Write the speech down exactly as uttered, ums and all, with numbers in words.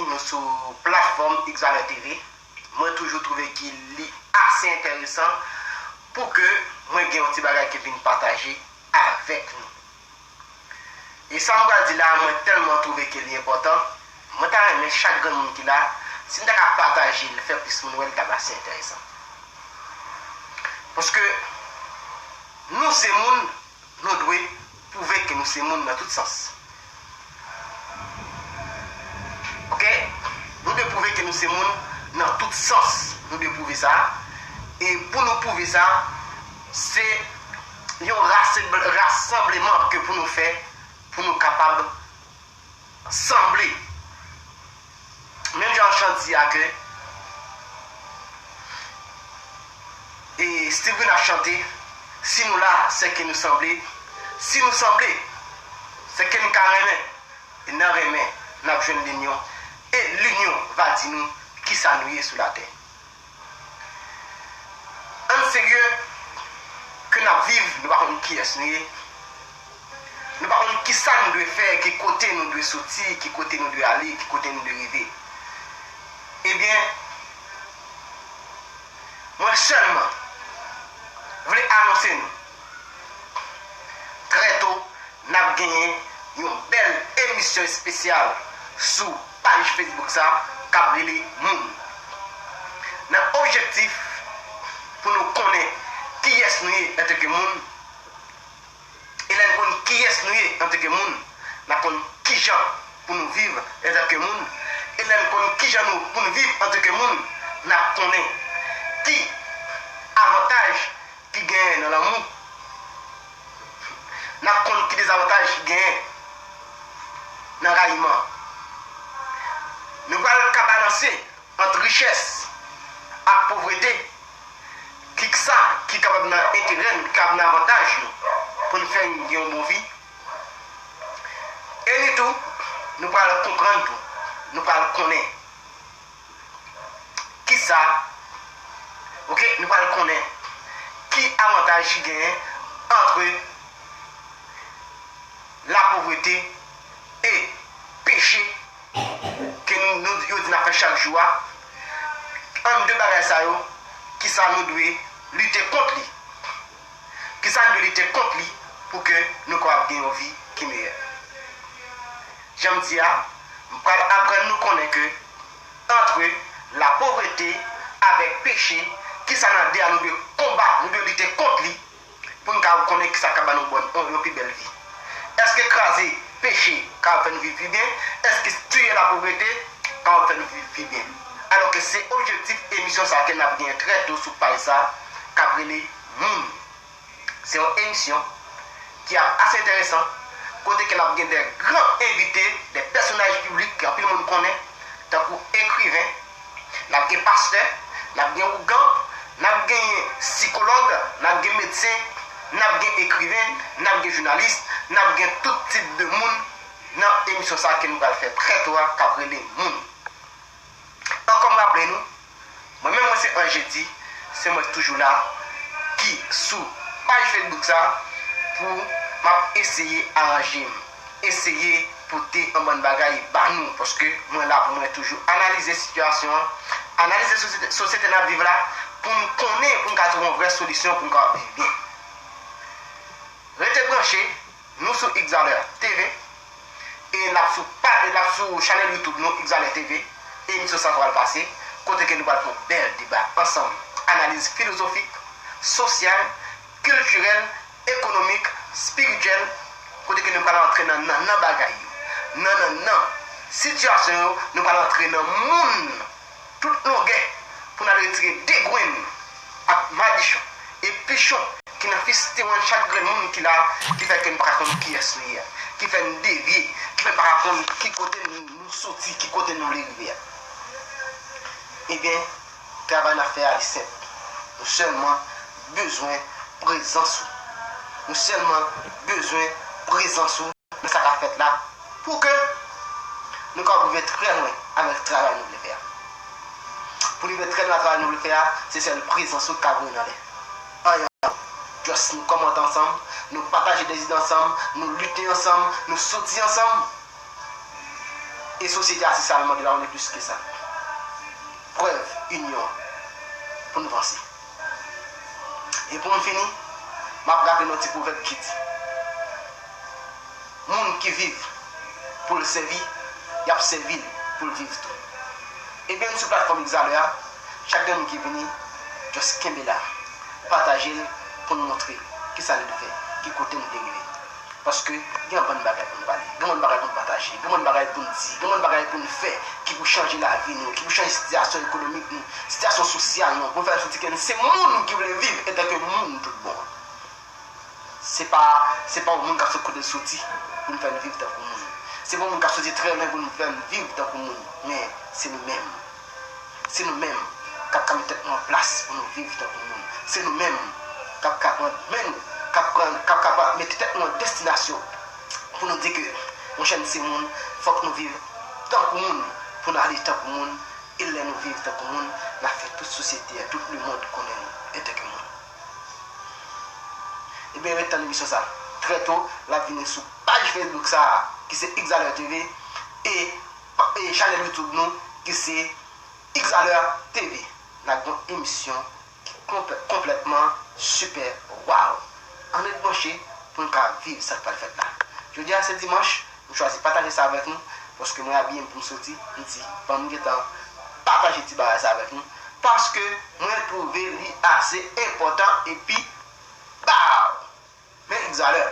nou sou platfòm X Valeur T V. Mwen toujou twouve ki li ase enteresan pou ke mwen gen yon ti bagay ke vin pataje avèk nou. E sa m pral di la, mwen tèlman twouve ke li enpòtan, mwen ta renmen chak grenn moun ki la, si n ta ka pataje l, fè plis moun wè l, ta ase enteresan. Paske nou se moun, nou dwe pwouve ke nou se moun nan tout sans. Oke? Nou dwe pwouve ke nou se moun nan tout sans. Nou dwe pwouve sa. E pou nou pwouve sa, se yon rase-, rasanbleman ke pou nou fè, pou nou kapab sanble. Menm jan chan di a ke, e, Steve Green ap chante, si nou la, se ke nou sanble. Si nou sanble, se ke nou ka renmen. E nan renmen, n ap jwenn linyon. E linyon va di nou kisa nou ye sou latè. Ann serye, ke n ap viv, nou pa konn kiyès nou ye. Nou pa konn kisa nou dwe fè, ki kote nou dwe soti, ki kote nou dwe ale, ki kote nou dwe rive. Ebyen, mwen sèlman vle anonse nou, trè to, n ap genyen yon bèl emisyon espesyal sou paj Facebook sa k ap rele Moun. Nan objektif pou nou konnen kiyès nou ye antanke moun, e lè n konn kiyès nou ye antanke moun, n ap konn kijan pou nou viv antanke moun, e lè n konn kijan nou pou nou viv antanke moun, n ap konnen ki avantaj ki genyen nan lanmou, n ap konn ki dezavantaj ki genyen nan rayiman. Nou pral ka balanse ant richès ak povrete, kisa ki kapab nan enterè n, ki kapab nan avantaj nou, pou n fè n gen yon bon vi. E ni tou, nou pral konprann tou, nou pral konnen kisa, oke, nou pral konnen ki avantaj ki genyen ant lapovrete e peche ke nou, nou, yo di n ap fè chak jou a. Ant de bagay sa yo, kisa nou dwe lite kont li? Kisa nou dwe lite kont li pou ke nou kapab gen yon vi ki meyè? Jan m di a, m pral aprann nou konnen ke ant lapovrete avèk peche, kisa nan de a nou dwe konbat, nou dwe lite kont li, pou n ka konnen kisa k ap ba nou bòn, yon, yon pi bèl vi. Èske kraze peche ka fè n viv pi byen? Èske tiye lapovrete ka fè n viv pi byen? Alò ke se objektif emisyon sa ke n ap genyen trè to sou paj sa, k ap rele Moun. Se yon emisyon ki ap ase enteresan, kote ke n ap gen de gran envite, de pèsonaj piblik ke anpil moun konnen, tankou ekriven, n ap gen pastè, n ap gen ougan, n ap gen sikològ, n ap gen medsen, n ap gen ekriven, n ap gen jounalis, n ap gen tout tip de moun nan emisyon sa ke nou pral fè trè to a, k ap rele Moun. Ankò m raple nou, mwen menm mwen se Ange Eddy, se mwen toujou la, ki sou paj Facebook sa, pou m ap eseye aranje m, eseye pote yon bann bagay ba nou, paske mwen la pou mwen toujou analize sitiyasyon an, analize sosyete, sosyete n ap viv la, pou n konnen, pou n ka twouve yon vrè solisyon, pou n kapab viv byen. Rete branche, nou sou X Valeur T V, e l ap sou pa-, e l ap sou chanèl YouTube nou, X Valeur T V, e emisyon sa pral pase, kote ke nou pral fè yon bèl deba ansanm, analiz filozofik, sosyal, kiltirèl, ekonomik, espirityèl, kote ke nou pral antre nan nannan bagay yo, nan nannan sitiyasyon yo, nou pral antre nan moun tout longè, pou n al retire degrenn ak madichon e pichon ki nan fistewann chak grenn moun ki la, ki fè ke n pa ka konn kiyès nou ye, ki fè n devye, ki fè n pa ka konn ki kote nou, nou soti, ki kote nou vle rive a. Ebyen, travay n ap fè a li senp. Nou sèlman bezwen prezans ou. Nou sèlman bezwen prezans ou nan sa k ap fèt la, pou ke nou kapab rive trè lwen avèk travay nou vle fè a. Pou rive trè lwen ak travay nou vle fè a, se sèl prezans ou k ka voye n anlè. Anyen ankò. Just nou kòmante ansanm, nou pataje de zide ansanm, nou lite ansanm, nou soti ansanm. E sosyete a se sa l mande la, on est plus que ça. Prèv, inyon, pou n vanse. E pou m fini, m ap raple nou ti pwovèb ki di, moun ki viv pou l sèvi, y ap sèvi l pou l viv tou. Ebyen, sou platfòm Exalè a, chak grenn moun ki vini, just kenbe la, pataje l pou n montre kisa n vle fè, ki kote n vle rive. Paske gen yon bann bagay pou n pale, gen bann bagay pou n pataje, gen bann bagay pou n di, gen bann bagay pou n fè ki pou chanje lavi nou, ki pou chanje sitiyasyon ekonomik nou, sitiyasyon sosyal nou, pou n fè soti ke n se moun ki vle viv antanke moun tout bon. Se pa, se pa yon moun k ap sot kote l soti pou n fè n viv tankou moun. Se pa yon moun k ap soti trè lwen pou n fè n viv tankou moun. Men se nou menm. Se nou menm k ap ka met tèt nou an plas pou nou viv tankou moun. Se nou menm k ap ka pran men nou, k ap pran, k ap ka mete tèt nou an destinasyon pou nou di ke, monchè, n se moun, fòk nou viv tankou moun, pou n ale tankou moun, e lè nou viv tankou moun, n ap fè tout sosyete a, tout lemonn konnen nou antanke moun. Ebyen, ret tann emisyon sa. Trè to, l ap vini sou paj Facebook sa a, ki se Exalè T V, e, e chanèl YouTube nou, ki se Exalè T V. N a gen yon emisyon ki konplè-, konplètman sipè, waw! Ann ret branche pou n ka viv sa k pral fèt la. Jodi a se dimanch, m chwazi pataje sa avèk nou, paske mwen abiye m pou m soti, m di, ban m gentan pataje ti bagay sa avèk nou, paske mwen twouve li ase enpòtan, epi, baw! Men Exalè,